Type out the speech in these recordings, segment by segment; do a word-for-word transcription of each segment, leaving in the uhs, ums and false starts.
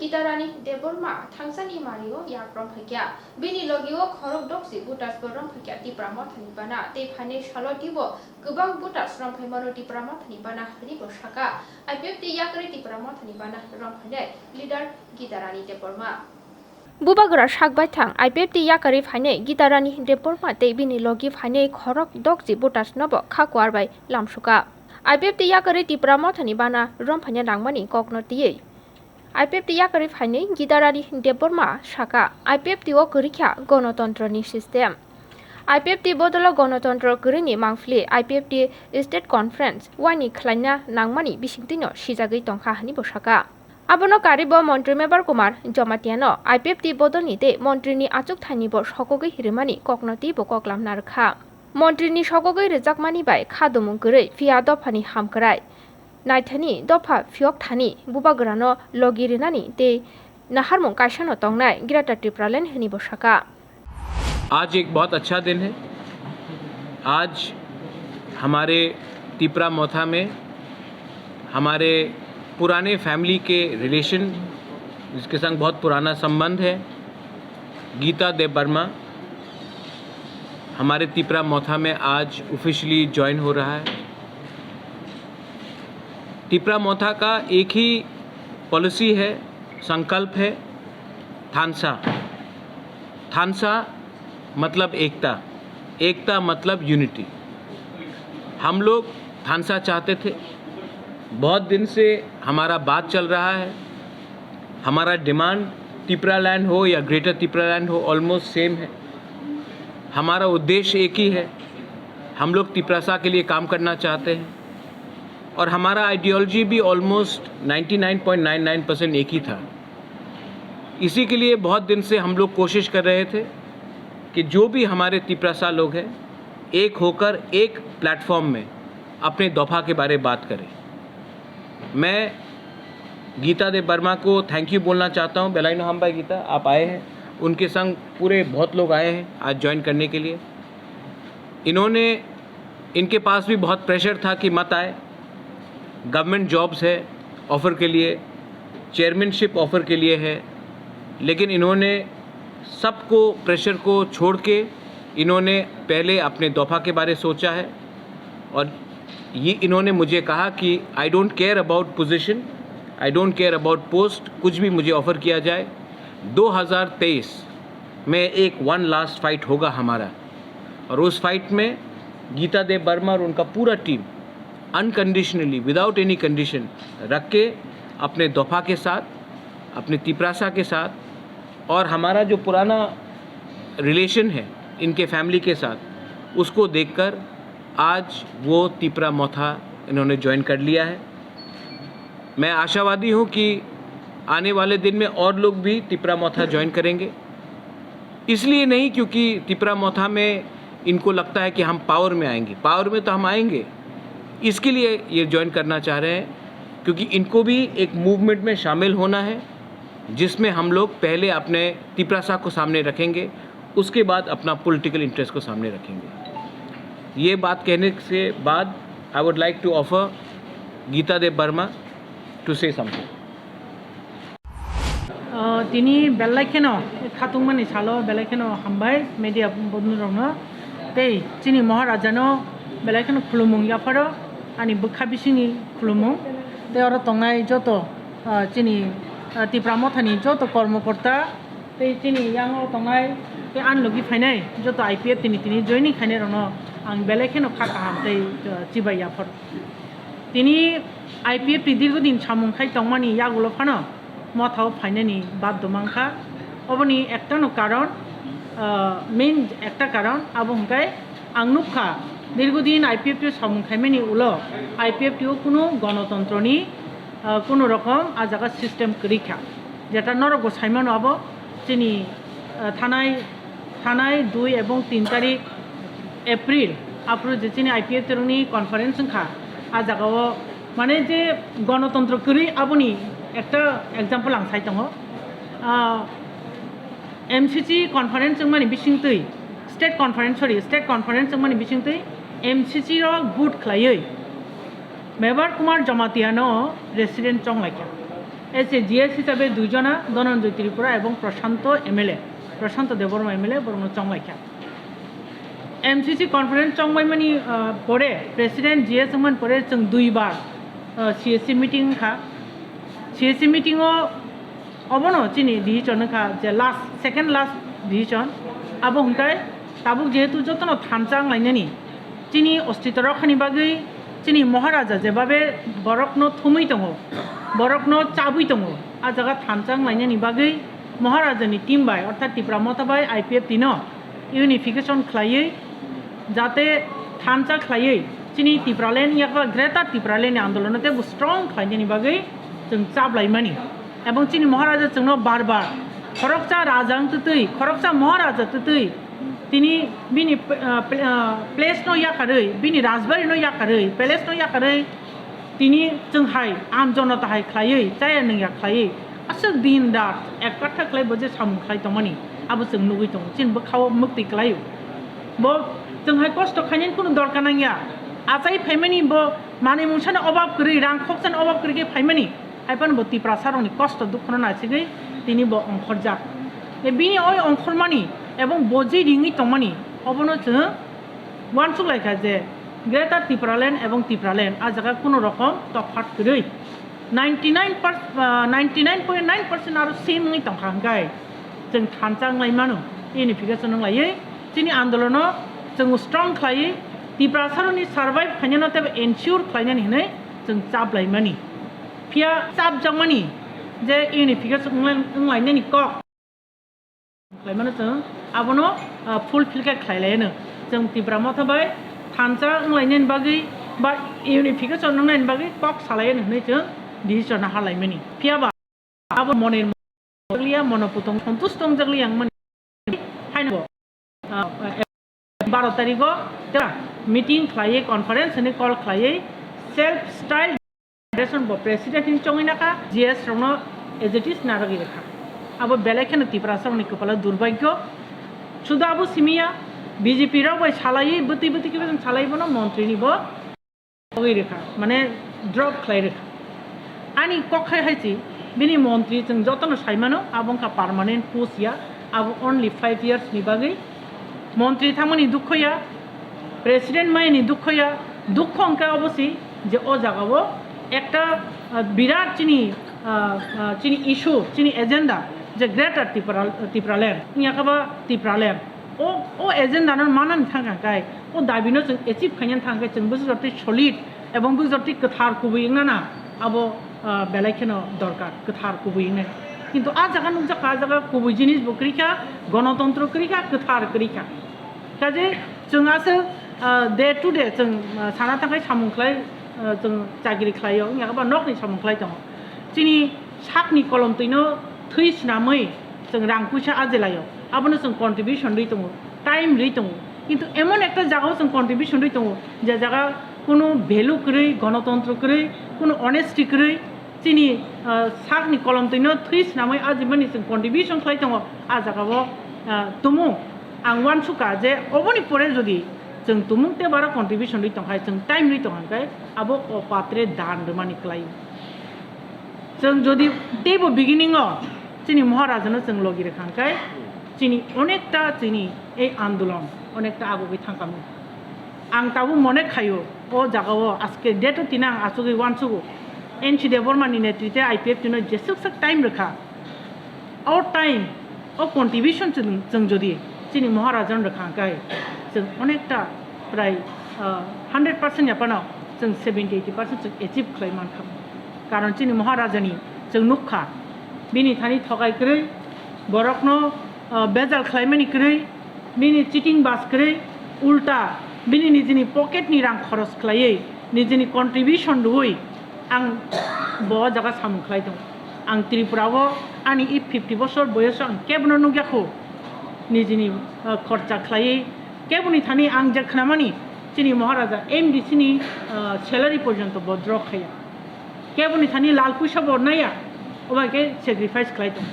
Gitarani Debbarma thangsani mario yak romphai kha. Bini logi o khorok dokji voters bo romphai kha Tipra Mothani bana. Tei phainai salo teibo kwbang voters romphai mano Tipra Mothani bana hwnwi bo sakha. I P F T yakarwi Tipra Mothani bana romphainai leader Gitarani Debbarma. Bubagra sak baithang I P F T yakarwi phainai Gitarani Debbarma tei bini logi phainai khorok dokji voters no bo kha kuar bai lamsukha. I P F T yakarwi Tipra Mothani bana romphaina nangmani kokno twiwi I P F T yakarwi phainai Gitarani Debbarma sakha, I P F T o kwrwi kha gonotontroni system. I P F T bodolo gonotontro kwrwini mangpili I P F T State Conference waini khlaina nangmani bisingtwino sijagwi tongkha hwnwi bo sakha. Abono karwi bo Montri Mebar Kumar Jamatia no I P F T bodolni tei montrini achukthani bo sokogwi rwmani kokno teibo koklam narwkha. Montrini sokogwi rwjakmani bai khadumung kwrwi phiya dophani hamkrai naithani dopha phiyok thani bubagrano logi rwnani tei naharmung kaisano tongnai Greater Tipraland hwnwi bo sakha. आज एक बहुत अच्छा दिन है। आज हमारे तिपरा मोथा में हमारे पुराने फैमिली के रिलेशन, जिसके संग बहुत पुराना संबंध है, गीता देव वर्मा हमारे तिपरा मोथा में आज ऑफिशियली ज्वाइन हो रहा है। तिपरा मोथा का एक ही पॉलिसी है, संकल्प है, थानसा। थानसा मतलब एकता, एकता मतलब यूनिटी। हम लोग थानसा चाहते थे, बहुत दिन से हमारा बात चल रहा है। हमारा डिमांड तिपरा लैंड हो या ग्रेटर तिपरा लैंड हो, ऑलमोस्ट सेम है। हमारा उद्देश्य एक ही है, हम लोग तिपरासा के लिए काम करना चाहते हैं और हमारा आइडियोलॉजी भी almost ninety nine point nine nine percent एक ही था। इसी के लिए बहुत दिन से हम लोग कोशिश कर रहे थे कि जो भी हमारे तिपरासा लोग हैं, एक होकर एक प्लेटफॉर्म में अपने दोफा के बारे बात करें। मैं गीता देव वर्मा को थैंक यू बोलना चाहता हूँ। Belaino hambai Gita, आप आए हैं, उनके संग पूरे बहुत लोग आए हैं आज ज्वाइन करने के लिए। इन्होंने, इनके पास भी बहुत प्रेशर था कि मत आए, गवर्नमेंट जॉब्स है ऑफर के लिए, चेयरमैनशिप ऑफर के लिए है, लेकिन इन्होंने सबको, प्रेशर को छोड़ के इन्होंने पहले अपने दोफा के बारे सोचा है। और ये इन्होंने मुझे कहा कि I don't care about position, I don't care about post, कुछ भी मुझे ऑफर किया जाए, दो हज़ार तेईस में एक वन लास्ट फाइट होगा हमारा, और उस फाइट में गीता देव वर्मा और उनका पूरा team unconditionally, without any condition रख के अपने दोफा के साथ, अपने तिपरासा के साथ, और हमारा जो पुराना रिलेशन है इनके फैमिली के साथ, उसको देखकर आज वो तिपरा मोथा इन्होंने ज्वाइन कर लिया है। मैं आशावादी हूँ कि आने वाले दिन में और लोग भी तिपरा मोथा ज्वाइन करेंगे। इसलिए नहीं क्योंकि तिपरा मोथा में इनको लगता है कि हम पावर में आएंगे, पावर में तो हम आएंगे, इसके लिए ये ज्वाइन करना चाह रहे हैं, क्योंकि इनको भी एक मूवमेंट में शामिल होना है, जिसमें हम लोग पहले अपने तिपरासा को सामने रखेंगे, उसके बाद अपना पॉलिटिकल इंटरेस्ट को सामने रखेंगे। ये बात कहने से बाद I would like to offer Gita Dev Barma to say something. Ah, tini belai kheno khatungmani salo belai kheno hambai media bondhurokno tei chini Maharajano belai kheno khulumung yapharo ani bwkha bisingni khulumung tei oro tongnai joto, ah, chini, ah, Tipra Mothani joto kormokorta tei chini yango tongnai tei ani logi phainai joto I P F T ni tini joining khainai rokno ang belai kheno kha kaham tei, ah, chibai yapharo. Tini I P F T dirgodin samung khai tongmani yagulo phano mothao phainani baddo mankha. Oboni ektano karon, ah, main ekta karon, abo hwnkhe ang nukha, dirgodin I P F T samung khaimani ulo I P F T o kunu gonotontroni, ah, kunu rokom ah jaga system kwrwi kha. Jeta norokbo saimano abo chini, ah, thanai thanai dui ebong tin tarik April, aphuru je chini I P F T rokni conference wngkha, ah jagao mane je gonotontro kwrwi aboni ekta example ang sai tongo. Ah, M C C conference wngmani bisingtwi, state conference, sorry, state conference wngmani bisingtwi M C C rok vote khlaiwi Mebar Kumar Jamatia no president chonglaikha. As a G S hisabe duijona, Dhananjoy Tripura ebong Prashanto M L A, Prashanto Debbarma M L A borokno chonglaikha. M C C conference chongbaimani, ah, pore, President G S wngmani pore chwng duibar, ah, C S C meeting wngkha. C S C meeting o obono chini decision wngkha je last, second last decision. Abo hwnkhe tabuk jehetu jotono thansa wnglainani, chini ostito rokhani bagwi chini Maharaja jebabe borokno thumwi tongo, borokno chabwi tongo, a jaga thansa wnglainani bagwi Maharajani team bai, orthat Tipra Motha bai I P F T no unification khlaiwi, jate thansa khlaiwi chini Tipraland yakba Greater Tipraland ni andolono teibo strong khlainani bagwi chwng chaplaimani. Ebong chini Maharaja chwngno bar bar khoroksa raja wng twtwi, khoroksa Maharaja twtwi tini bini, ah, pl-, ah, place no yakarwi, bini rajbari no yakarwi, palace no yakarwi tini chwng hai amjonota hai khlaiwi chaya nungya khlaiwi aswk din rat ek katha khlai bo je samung khlai tongmani abo chwng nugwi tongo, chini bwkhao mwktwi kwlaio. Bo chwng hai kosto khainani kunu dorkar nangya, achai phaimani bo manwi mungsani obab kwrwi, rang khoksani obab kwrwi khe phaimani. Haiphano bo Tiprasa rokni kosto dukhono naisigwi tini bo ongkhorjak. E bini oi ongkhormani ebong bo je ringwi tongmani obono chwng uansuk laikha je Greater Tipraland ebong Tipraland a jaga kunu rokom tophat kwrwi ninety nine per, ah, ninety nine point nine percent aro same wngwi tongkha hwnkhe chwng thansa wnglaimano, unification wnglaio. Chini andolono chwng strong khlaiwi Tiprasa rokni survive khainano teibo ensure khlainani hwnwi chwng chaplaimani. Phiya chapjakmani je unification wnglainani kok khlaimano chwng abono, ah, fulfill khe khlailaiyano. Chwng Tipra Motha bai thansa wnglainani bagwi ba unification wngnaini bagwi kok salaiyano hwnwi chwng decision halaimani. Phiyaba abo monir jakliya, mono putong sontush tongjakliya wngmani. Haino, ah, baro tarigo meeting khlaiwi conference ni call khlaiwi self style federation bo president hin chongwi nakha, G S rokno as it is narwgwi rwkha. Abo belai kheno Tiprasa rokni kwpalo durbhagyo. Sudo abo simiya, B J P rok bai salaiwi bwtwi bwtwi khe salaiwi bono montri ni bo Togwi rwkha, mane drop khlai rwkha. Ani kok hai hai si, bini montri chwng jotono sai mano, abo wngkha permanent post ya, abo only five years ni bagwi. Montri thangmani dukho ya, president mayani dukho ya, dukho wngkha obo si je o jaga o ekta, ah, birat chini, ah, ah, chini issue, chini agenda je Greater Tipra, Tipraland, wngya khe ba Tipraland. O, o agenda no manani thang kha kai, o dabi no chwng achieve khainani thang khe chwng bwswk jotoi solid ebong bwswk jotoi kwthar kubui wngna na abo, ah, belai kheno dorkar, kwthar kubui wngnai. Kintu a jaga nukjak kha, a jaga kubui jinis bo kwrwi kha, gonotontro kwrwi kha, kwthar kwrwi kha. Kaje chwng aswk, ah, day to day chwng, ah, sana thang khai samung khlai, ah, chwng chakri khlai o, wngya khe ba nokni samung khlai tongo. Chini sakni kolomtwino thwi swnamwi chwng rang puisa ajilaio, abono chwng contribution rwi tongo, time rwi tongo, kintu emon ekta jagao chwng contribution rwi tongo, je jaga kunu value kwrwi, gonotontro kwrwi, kunu honesty kwrwi, chini, ah, sakni kolomtwino thwi swnamwi ajimani chwng contribution khlai tongo, a jagao, ah, tumung. Ang uansukha je oboni pore jodi chwng tumung tei baro contribution rwi tongkhai, chwng time rwi tongkha hwnkhe abo o patre dan rwmani kwlai. Chwng jodi teibo beginning o chini Maharajano chwng logi rwkha hwnkhe chini onekta chini ei andolon onekta agugwi thangkhamu. Ang tabuk mone khaio o jagao aske date o tini ang achugwi uansugo N C Debbarma ni netrite I P F T no jeswk swk time rwkha. O time, o contribution chwng, chwng jodi chini Maharajan rwkha hwnkhe, chwng onekta prai, ah, hundred percent ya phano chwng seventy eighty percent chwng achieve khlai mankha. Karon chini Maharajani chwng nukha, bini thani thokai kwrwi, borokno, ah, bejal khlaimani kwrwi, bini cheating bas kwrwi, ulta bini nijini pocket ni rang khoros khlaiwi, nijini contribution rwui, ang bo o jaga samung khlai tongo. Ang Tripura o ani i fifty bosor boyoso ang kebono nukya kho. Nijini, ah, khorcha khlaiwi keboni thani ang je khnamani chini Maharaja M D C ni, ah, salary porjonto bo draw khaiya. Keboni thani lal puisa bo naiya, obo hai khe sacrifice khlai tongo.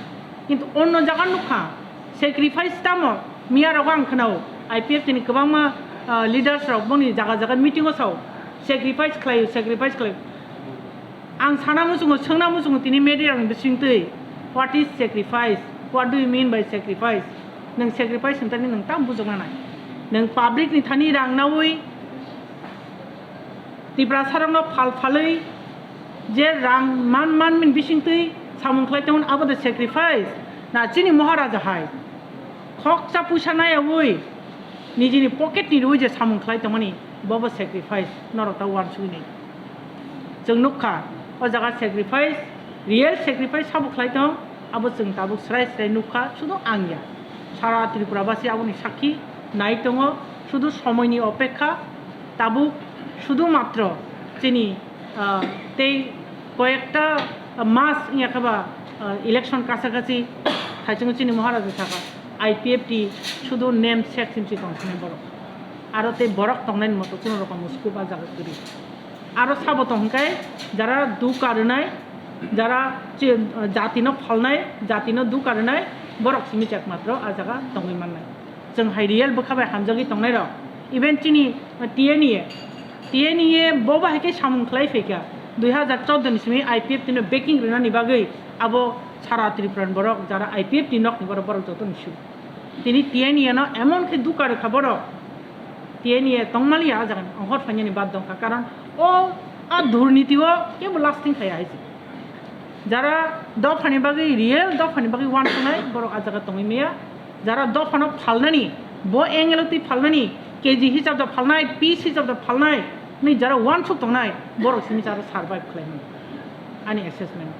Kintu onno jaga nukha, sacrifice tamo miya rogo ang khnao, I P F T ni kwbangma, ah, leaders rok boni jaga jaga meeting o sao, sacrifice khlaio, sacrifice khlaio. Ang sana muchungo, swngna muchungo tini media rokni bisingtwi, what is sacrifice? What do you mean by sacrifice? Nwng sacrifice hwn thani nwng tam bujokna nai. Nwng public ni thani rang naui, Tiprasa rokno phal phalwi je rang man man min bisingtwi samung khlai tongo, abo de sacrifice? Na chini Maharaja hai khoksa puisa nayaui nijini pocket ni rwi je samung khlai tongmani, bobo sacrifice norok ta uansuknai. Chwng nukha o jaga sacrifice, real sacrifice sabo khlai tong, abo chwng tabuk srai srai nukha, sudu ang ya. Sara Tripura basi aboni sakhi nai tongo, sudu somoini opekha, tabuk sudu matro chini, ah, tei koyekta mas wngya khe ba, ah, election kacha kachi thaichungo chini Maharaja sakha, I P F T sudu name sek simsi tongsinai borok. Aro tei borok tongnai ni moto kuno rokom scope ah jaga kwrwi. Aro sabo tong hwnkhe jara duka rwnai, jara chi-, jatino phalnai, jatino duka rwnai, borok simi chek matro ah jaga tongwi mannai. Chwng hai real bwkha bai hamjagwi tongnai rok. Even chini, uh, T N E A, T N E A bo bahai khe samung khlai phaikha. Dui hazar chordo ni simi I P F T no backing rwnani bagwi abo sara Tripura ni borok jara I P F T nok ni borok, borok joto ni su. Tini T N E A no emon khe duka rwkha borok. T N E A tongmaliya ah jaga ni onghor phainani bad dongkha. Karon o a durniti o kebo lasting khaya hai se. Jara dophani bagwi, real dophani bagwi uansuknai borok ah jaga tongwi maya. Jara dophano phalnani, bo angle o twi phalnani, K G hisab da phalnai, piece hisab da phalnai, ni jara uansuk tongnai, borok simi jara survive khlaimani. Ani assessment.